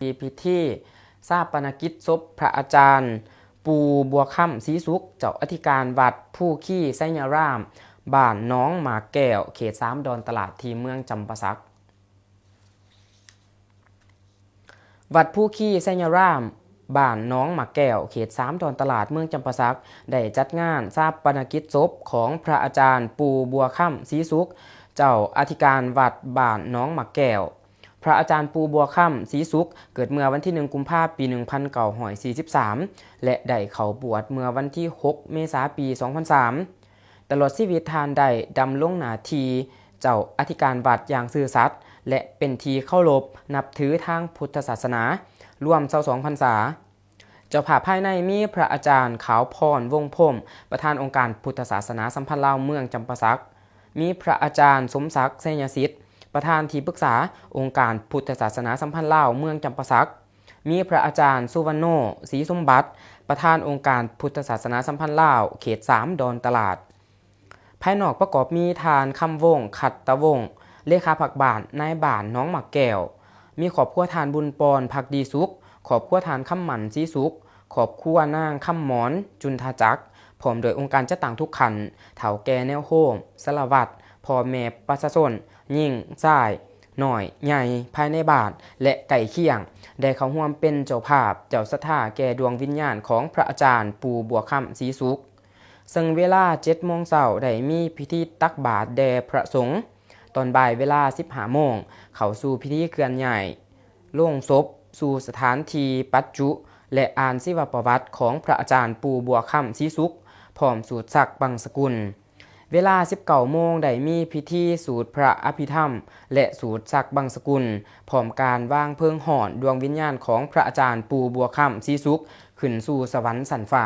ມີພິທີຊາປະນະກິດສົບພະອາຈານ ປູ່ບົວຄຳ ສີສຸກ ເຈົ້າອະທິການວັດພູຄີໄຊຍະຣາມ ບ້ານໜອງໝາກແກ້ວ ເຂດສາມ ດອນຕະຫຼາດ ທີ່ເມືອງຈຳປາສັກ. ວັດພູຄີໄຊຍະຣາມ ບ້ານໜອງໝາກແກ້ວ ເຂດສາມ ດອນຕະຫຼາດ ເມືອງຈຳປາສັກ ໄດ້ຈັດງານຊາປະນະກິດສົບຂອງພະອາຈານ ປູ່ບົວຄຳ ສີສຸກ ເຈົ້າອະທິການວັດບ້ານໜອງໝາກແກ້ວ. ພະອາຈານ ປູ່ບົວຄຳ ສີສຸກ ເກີດເມື່ອວັນທີໜຶ່ງ ກຸມພາ ປີໜຶ່ງພັນເກົ້າຮ້ອຍສີ່ສິບສາມ ແລະ ໄດ້ເຂົ້າບວດເມື່ອວັນທີຫົກ ເມສາ ປີສອງພັນສາມ. ຕະຫຼອດຊີວິດທ່ານໄດ້ດຳລົງໜ້າທີ່ເຈົ້າອະທິການວັດຢ່າງຊື່ສັດ ແລະ ເປັນທີ່ເຄົາລົບນັບຖືທາງພຸດທະສາສະໜາ ລວມຊາວສອງພັນສາ. ເຈົ້າພາບພາຍໃນມີພະອາຈານ ຂາວພອນ ວົງພົມ ປະທານອົງການພຸດທະສາສະໜາສຳພັນລາວເມືອງຈຳປາສັກ, ມີພະອາຈານ ສົມສັກ ໄຊຍະສິດ ປະທານທີ່ປຶກສາອົງການພຸດທະສາສະໜາສຳພັນລາວເມືອງຈຳປາສັກ, ມີພະອາຈານ ສຸວັນໂນ ສີສົມບັດ ປະທານອົງການພຸດທະສາສະໜາສຳພັນລາວເຂດສາມ ດອນຕະຫຼາດ. ພາຍນອກປະກອບມີທ່ານ ຄຳວົງ ຂັດຕະວົງ ເລຂາພັກບ້ານ ນາຍບ້ານໜອງໝາກແກ້ວ, ມີຄອບຄົວທ່ານ ບຸນປອນ ພັກດີສຸກ, ຄອບຄົວທ່ານ ຄຳໝັ້ນ ສີສຸກ, ຄອບຄົວນາງ ຄຳໝອນ ຈຸນທາຈັກ, ພ້ອມດ້ວຍອົງການຈັດຕັ້ງທຸກຂັ້ນ, ເຖົ້າແກ່ແນວໂຮມ, ສາລະວັດ, ພໍ່ແມ່ປະຊາຊົນ, ຍິງ, ຊາຍ, ນ້ອຍ, ໃຫຍ່ ພາຍໃນບ້ານ ແລະ ໃກ້ຄຽງ ໄດ້ເຂົ້າຮ່ວມເປັນເຈົ້າພາບ ເຈົ້າສັດທາແກ່ດວງວິນຍານຂອງພະອາຈານ ປູ່ບົວຄຳ ສີສຸກ. ເຊິ່ງເວລາເຈັດໂມງເຊົ້າ ໄດ້ມີພິທີຕັກບາດແດ່ພະສົງ. ຕອນບ່າຍເວລາສິບຫ້າໂມງ ເຂົ້າສູ່ພິທີເຄື່ອນຍ້າຍໂລງສົບສູ່ສະຖານທີ່ປັດຈຸ ແລະ ອ່ານຊີວະປະຫວັດຂອງພະອາຈານ ປູ່ບົວຄຳ ສີສຸກ ພ້ອມສູດສັກບັງສະກຸນ. ເວລາສິບເກົ້າໂມງ ໄດ້ມີພິທີສູດພະອະພິທຳ ແລະ ສູດສັກບັງສະກຸນ ພ້ອມການວາງເພີງຮ້ອນດວງວິນຍານຂອງພະອາຈານ ປູ່ບົວຄຳ ສີສຸກ ຂຶ້ນສູ່ສະຫວັນຊັ້ນຟ້າ.